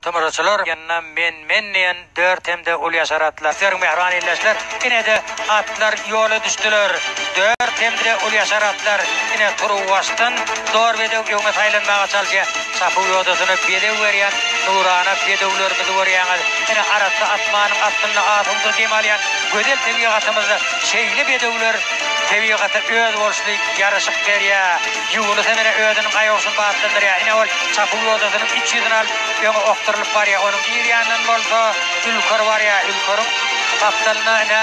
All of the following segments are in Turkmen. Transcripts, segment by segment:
Tomaşaçylar ýanynda men men diýen dört hem-de uly ýaşar atlar. Seriň mähriban ildeşler, ine-de atlar ýola düşdüler. Dört hem-de uly ýaşar atlar ine turuwbaşdan dor bedew öňe saýlanmaga çalyşýar. Çapuw ýodasyna bezeg berýän nurana bedewlerimizi görýäňiz. Ine arassa asmanyň astynda asuda dem alýan gözel tebigatymyzda şeýle bedewler tebigata özboluşly ýaraşyk berýär. Ýunus hem ine özüniň aýaguşyny batlandyrýar. Ine ol çapuw ýodasynyň iç ýüzüni alyp, öňe okdurylyp barýar. Onuň ir ýanyndan bolsa Ülker barýar. Ülkeriň gapdalynda ine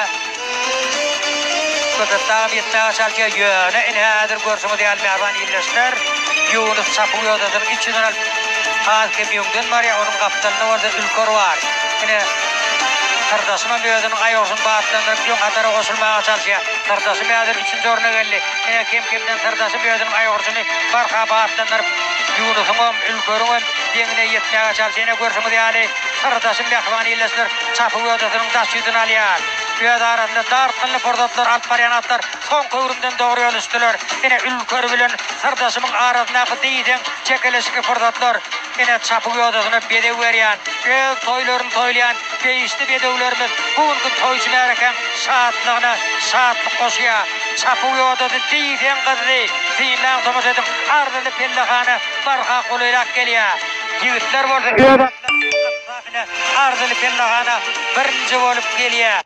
Köpetdagam ýetmäge çalyşýar. Ýöne ine häzir görşüňiz ýaly mähriban ildeşler, Ýunus çapuw ýodasynyň iç ýüzüni alyp, az-kem öňden barýar. Onuň gapdalynda bolsa Ülker bar. Ine Syrdaşymam özüniň aýaguşyny batlandyryp, öň hatara goşulmaga çalyşýar. Syrdaşym häzir üçünji orna geldi. Ine, kem-kemden syrdaşym özüniň aýgurjyny barha batlandyryp, Ýunusyňam, Ülkeriňem deňine ýetmäge çalyşýar. Ine, görşüňiz ýaly, syrdaşym mähriban ildeşler çapuw ýodasynyň daş ýüzüni alýar. Öz arasynda dartgynly pursatlar alyp barýan atlar soňky öwrümden dogry ýola düşdüler. Ine, Ülker bilen syrdaşymyň arasyndaky diýseň çekeleşikli pursatlar. Ine, çapuw ýodasyna bezeg berýän, öz toýlaryny toýlaýan behişdi bedewlerimiz bu günki toýçy märekäň şatlygyna şatlyk goşýar. Çapuw ýodasy diýseň gyzdy. Synlaň, tomaşa ediň, arzyly pellehana barha golaýlap gelýär. Ýigitler bolsa öz atlarynyň ynsapyna arzyly pellehana birinji bolup gelýär.